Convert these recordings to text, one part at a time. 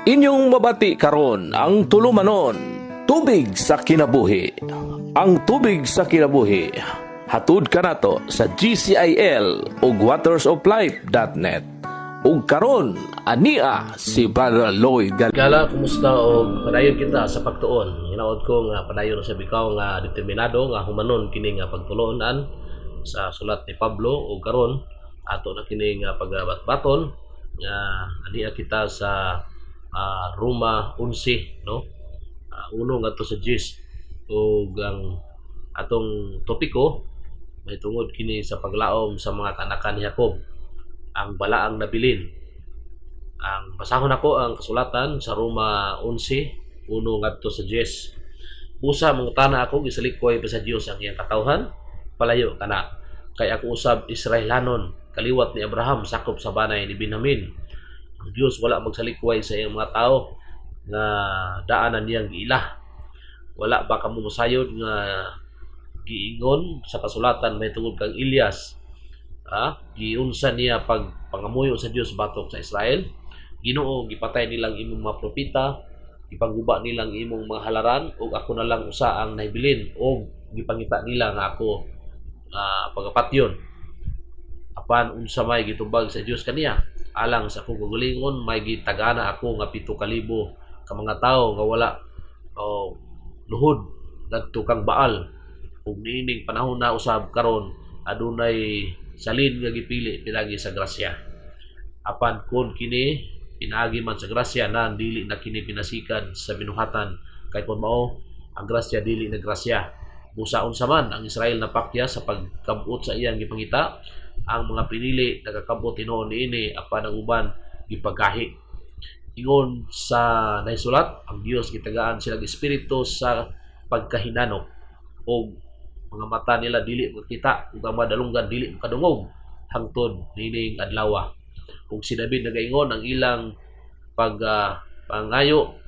Inyong mabati karon ang tulumanon, Tubig sa Kinabuhi. Ang Tubig sa Kinabuhi, hatud kanato sa GCIL ug watersoflife.net. Ug karon ania si Brother Lloyd Gal. Gala, kumusta og padayon kita sa pagtuon. Hinaot ko nga padayon sa bikaw nga determinado nga humanon kini nga pagtulonan sa sulat ni Pablo, ug karon ato na kini nga pagabatbaton nga ania kita sa Roma 11, no, uno ngadto sa 10, ug ang atong topiko may tungod kini sa paglaom sa mga kanakan ni Jacob, ang balaang nabilin. Ang basahon nako ang kasulatan sa Roma 11:1 ngadto sa 10. Busa mangutana ako, gisalikway ba sa Dios ang iyang katawhan? Palayo kana. Kay ako usab Israelanon, kaliwat ni Abraham, sakop sa banay ni Benjamin. Ang Dios wala magsalikway sa iyang mga tao nga daanan niyang giila. Wala ba kamo mosayod nga giingon sa kasulatan may tungod kang Elias? Ah, giunsa niya pag pangamuyo sa Dios batok sa Israel? Ginoo, gipatay nilang imong mga propeta, gipangguba nilang imong mga halaran, ug ako na lang usa ang nahibilin, ug gipangita nila nga ako pagapatyon. Apan unsa may gitubag sa Dios kaniya? Alang sa akong kaugalingon, may gitagana ako nga 7,000 ka mga tawo nga wala o luhod ngadto kang Baal. Ug niining panahon na usab karon adunay salin nga gipili pinagi sa grasya. Apan kon kini pinaagi man sa grasya na, dili na kini pinasikan sa binuhatan, kay kon mao ang grasya, dili na grasya. Busa unsa man, ang Israel napakya sa pagkabot sa iyang gipangita? Ang mga pinili nagakabot tinuod niini, apan ang uban gipagahi. Ingon sa nahisulat, ang Dios gitagaan silang espiritu sa pagkahinanok, og mga mata nila dili makita ug ang mga dalunggan dili makadungog hangtod niining adlaw. Ug si David nagaingon, ang ilang pag pangayo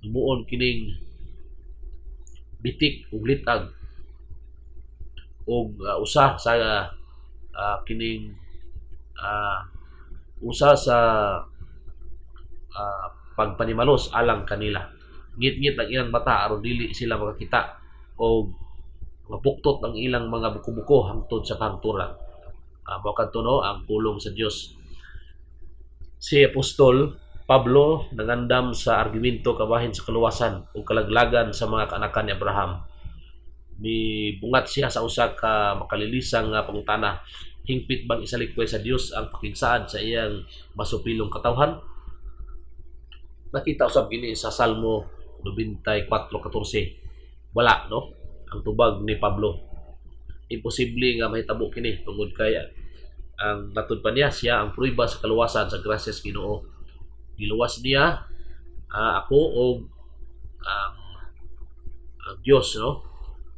himuon kining bitik ug litag, ug usa sa kining usa sa pagpanimalos alang kanila. Ngit-ngit ang ilang mata aron dili sila makakita, og mapuktot ang ilang mga buko-buko hangtod sa kahangturan. Mao kadto, no, ang pulong sa Dios. Si Apostol Pablo nangandam sa argumento kabahin sa kaluwasan ug kalaglagan sa mga kaanakan ni Abraham. Mibungat siya sa usa ka makalilisang nga pangutana: Hingpit bang isalikway sa Dios ang pakigsaad sa iyang masupilong katawhan? Nakita usab kini sa Salmo 94:14. Wala, no, ang tubag ni Pablo. Imposible nga mahitabo kini tungod kay ang natud pa niya, siya ang prueba sa kaluwasan sa grasya sa Ginoo. Giluwas niya ako og ang Dios, no,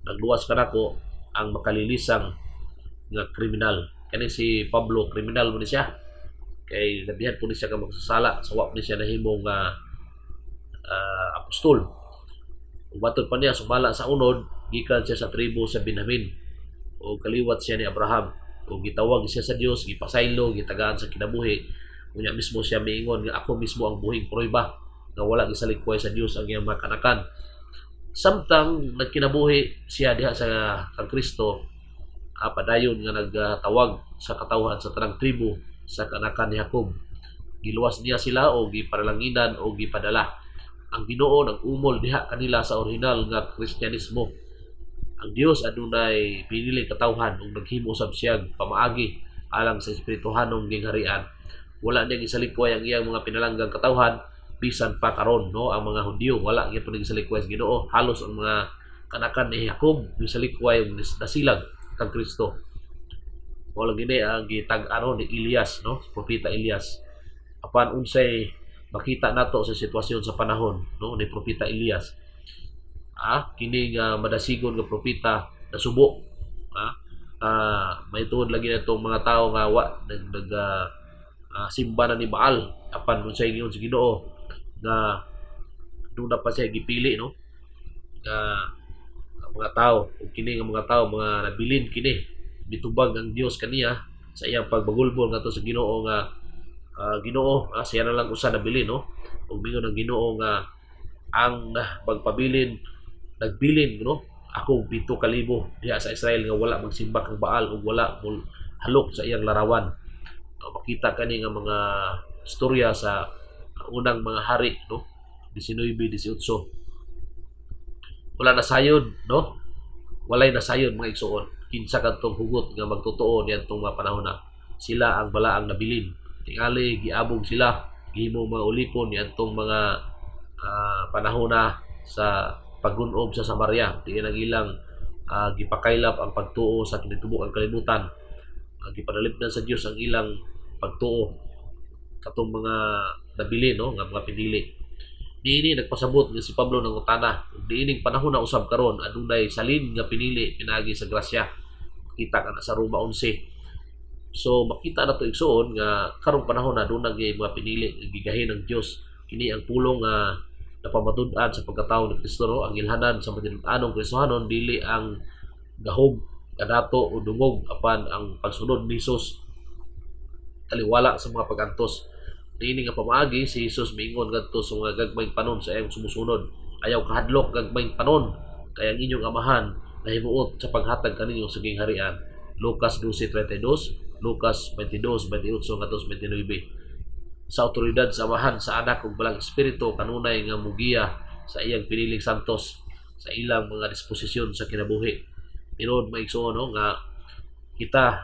nagluwas kanako, ang makalilisang nga kriminal. Kani si Pablo, kriminal mo ni siya kay labihan po ni siya ka magsasala sa wa po ni siya nahimong apostol. Ug matod pa niya, sumala sa unod, gikan siya sa tribo sa Benjamin o kaliwat siya ni Abraham, ug gitawag siya sa Dios, gipasaylo, gitagaan sa kinabuhi. Unya mismo siya miingon nga ako mismo ang buhing prueba nga wala gisalikway sa Dios ang iyang mga kanakan. Samtang nagkinabuhi siya diha sa kang Kristo, padayon nga nagtawag sa katawhan sa tanang tribo sa kanakan ni Jacob. Giluwas niya sila o gipanalanginan o gipadala. Ang Ginoo nag-umol diha kanila sa orihinal nga Kristyanismo. Ang Dios adunay pinili katawhan ug naghimo sab siya pamaagi alang sa espirituhanong gingharian. Wala niya gisalikway ang iyang mga pinalanggang katawhan bisan pa karon, no. Ang mga Hudiyo wala gyapon gisalikway sa Ginoo. Halos ang mga kanakan ni Jacob gisalikway ug nasilag kang Kristo. Mao lang gini ang gitag-ano ni Elias, no, propeta Elias. Apan unsay makita nato sa sitwasyon sa panahon, no, ni propeta Elias? Kini nga madasigon nga propeta nasubo. May tuod lagi na itong mga tao nga wa nag, nag simba na ni Baal. Apan unsay ingon sa Ginoo nga duna pa siya gipili, no, nga ang mga tao, ug kini nga mga tao mga nabilin kini, mitubag ang Dios kaniya sa iyang pagbagulbol ngadto sa Ginoo nga Ginoo, siya na lang usa nabilin, no? Ug mingon ang Ginoo nga ang magpabilin nagbilin, no, ako 7,000 diha sa Israel nga wala magsimba kang Baal ug wala halok sa iyang larawan. Makita kani nga mga istorya sa Unang Mga Hari, no, 19, 18. Wala nasayod, no, walay nasayod, mga igsuon, kinsa kadtong hugot nga magtotoo niadtong mga panahon na sila ang balaang nabilin. Tingali giabog sila, gihimo mga ulipon niadtong mga panahon na sa paggunob sa Samaria. Diin ang ilang gipakaylap ang pagtuo sa kinitibuk ang kalibutan. Gipanalipdan sa Dios ang ilang pagtuo katong mga nabilin, no, nga mga pinili. Niini nagpasabot nga si Pablo nangutana ug niining panahon na usab karon adunay salin nga pinili pinaagi sa grasya. Makita kana sa Roma 11. So makita na to, igsuon, nga karong panahon na aduna gyud mga pinili nga gigahin ng Dios. Kini ang pulong nga napamatud-an sa pagkatawo ni Kristo, no? Ang ilhanan sa matinud-anong Kristohanon dili ang gahom, kadato o dungog, apan ang pagsunod ni Jesus taliwala sa mga pagantos. Niini nga pamaagi, si Jesus miingon ngadto sa mga gagmayng panon sa iyang sumusunod: "Ayaw kahadlok, gagmayng panon, kay ang inyong Amahan nahimuot sa paghatag kaninyo sa gingharian." Lucas 12:32, Lucas 22:28 ngadto sa 29. Sa awtoridad sa Amahan, sa Anak ug Balaang Espiritu, kanunay nga mugiya sa iyang piniling santos sa ilang mga disposisyon sa kinabuhi. Tinuod, mga igsuon, no, nga kita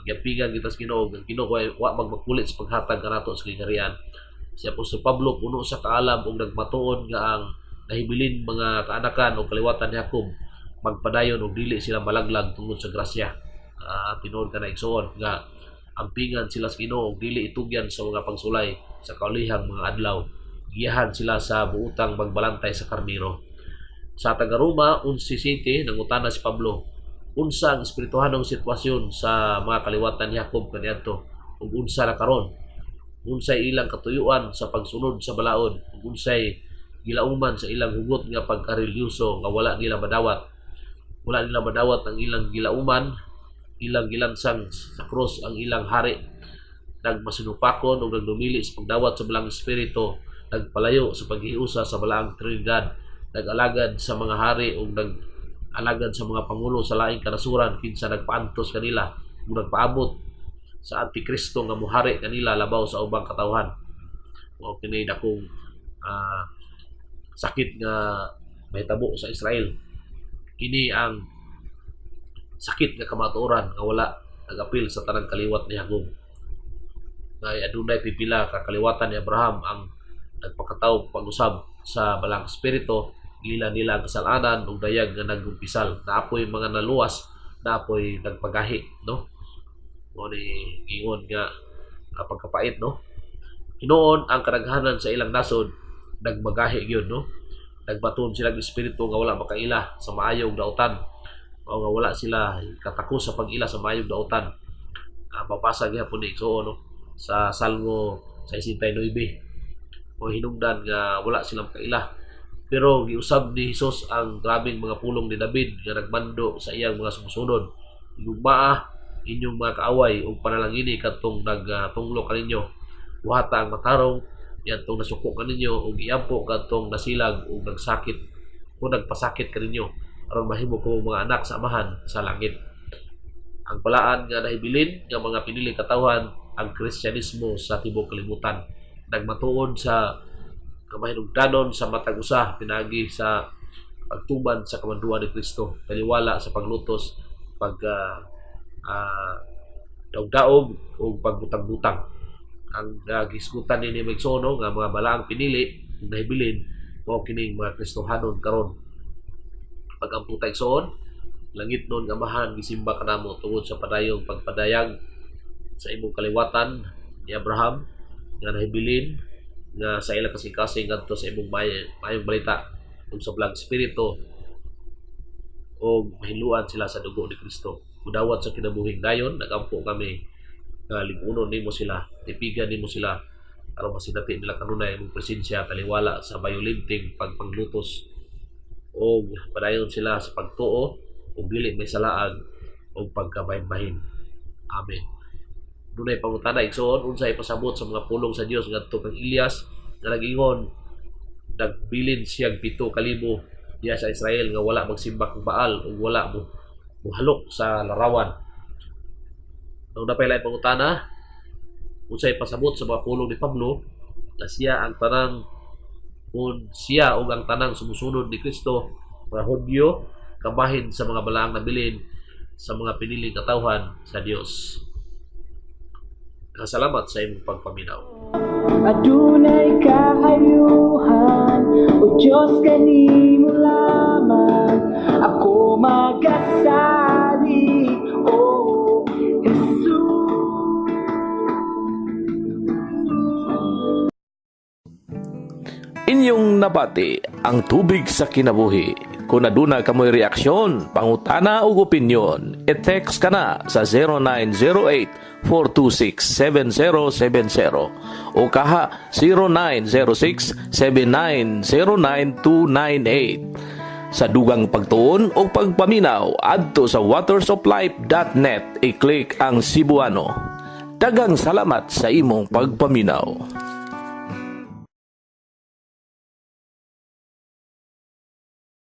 giampingan kita sa Ginoo, ang Ginoo wa magmakulit sa paghatag kanato sa gingharian. Si Apostol Pablo puno sa kaalam ug nagmatuod nga ang nahibilin mga kaanakan o kaliwatan ni Jacob magpadayon og dili sila malaglag tungod sa grasya. Tinuod kana, igsuon, nga ampingan sila sa Ginoo ug dili itugyan sa mga pagsulay sa kaulihang mga adlaw. Giyahan sila sa buutang magbalantay sa karnero. Sa taga Roma 11:7, nangutana si Pablo, unsa ang espirituhanong sitwasyon sa mga kaliwatan ni Jacob kaniadto ug unsa na karon? Unsay ilang katuyuan sa pagsunod sa balaod ug unsay gilauman sa ilang hugot nga pagkarelihiyoso nga wala nila madawat? Wala nila madawat ang ilang gilauman, ilang gilansang sa krus ang ilang hari. Nagmasinupakon ug nagdumili sa pagdawat sa Balaang Espiritu, nagpalayo sa paghiusa sa Balaang Trinidad, nag-alagad sa mga hari ug nag-alagad sa mga pangulo sa laing kanasuran kinsa nagpaantos kanila ug nagpaabot sa Antikristo nga muhari kanila labaw sa ubang katawhan. Mao kini dakong sakit nga mahitabo sa Israel. Kini ang sakit nga kamatuoran nga wala nag-apil sa tanang kaliwat ni Jacob. Nga adunay pipila ka kaliwatan ni Abraham ang nagpakatawo pag-usab sa Balaang Espiritu, gila nila ang kasalanan ug dayag nga nagumpisal. Naapoy mga naluwas, naapoy nagpagahi, no? Mao ni ingon nga pagkapait, no? Hinuon ang kadaghanan sa ilang nasod nagmagahi gyud, no? Nagbaton sila og espiritu nga wala makaila sa maayong dautan. O nga wala sila katakos sa pag-ila sa maayong dautan. Mabasa gyapon ni, igsuon, no, sa Salmo 69. O hinungdan nga wala sila makaila. Pero giusab ni Hesus ang grabeng mga pulong ni David nga nagmando sa iyang mga sumusunod: "Higugmaa inyong mga kaaway ug panalangini kadtong nagtunglo kaninyo. Buhata ang matarong niadtong nasuko kaninyo ug iampo kadtong nasilag ug nagsakit o nagpasakit kaninyo, aron mahimo kamo mga anak sa Amahan sa langit." Ang balaan nga nahibilin nga mga piniling katawhan ang Kristyanismo sa tibuok kalibutan. Nagmatuod sa kamahinungdanon sa matag usa pinaagi sa pagtuman sa kamanduan ni Kristo, taliwala sa paglutos, pag daog-daog ug pagbutang-butang. Ang gisgutan nini, mga igsoon, nga mga balaang pinili ug nahibilin mao kining mga Kristohanon karon. Pagampo ta, igsoon. Langitnon nga Amahan, gisimba kanamo tungod sa padayong pagpadayag sa imong kaliwatan ni Abraham nga nahibilin nga sa ilang kasing-kasing ngadto sa imong maayong balita ug sa Balaang Espiritu ug mahinluan sila sa dugo ni Kristo. Mudawat sa kinabuhing dayon, nagampo kami nga lig-unon nimo sila, tipigan nimo sila aron masinati nila kanunay imong presensya taliwala sa bayolenteng pagpanglutos ug padayon sila sa pagtuo ug dili may salaag ug pagkabahin-bahin. Amen. Dunay pangutana, igsoon, unsay pasabot sa mga pulong sa Dios ngadto kang Elias nga nag-ingon nagbilin siyang 7,000 diha sa Israel nga wala magsimba kang Baal ug wala mo muhalok sa larawan? Ang napay laing pangutana, unsay pasabot sa mga pulong ni Pablo na siya ang tanang kung siya ug ang tanang sumusunod ni Kristo mga Hudyo kabahin sa mga balaang nabilin sa mga piniling katawhan sa Dios? Salamat sa imong pagpaminaw. Adunay kaayuhan. O Diyos, kanimo lamang ako magasalig, O Jesus. Inyong nabati ang Tubig sa Kinabuhi. Kung aduna kamoy reaksyon, pangutana ug opinyon, i-text ka na sa 0908-426-7070 o kaha 0906-7909298. Sa dugang pagtuon o pagpaminaw, adto sa watersoflife.net, i-click ang Cebuano. Daghang salamat sa imong pagpaminaw.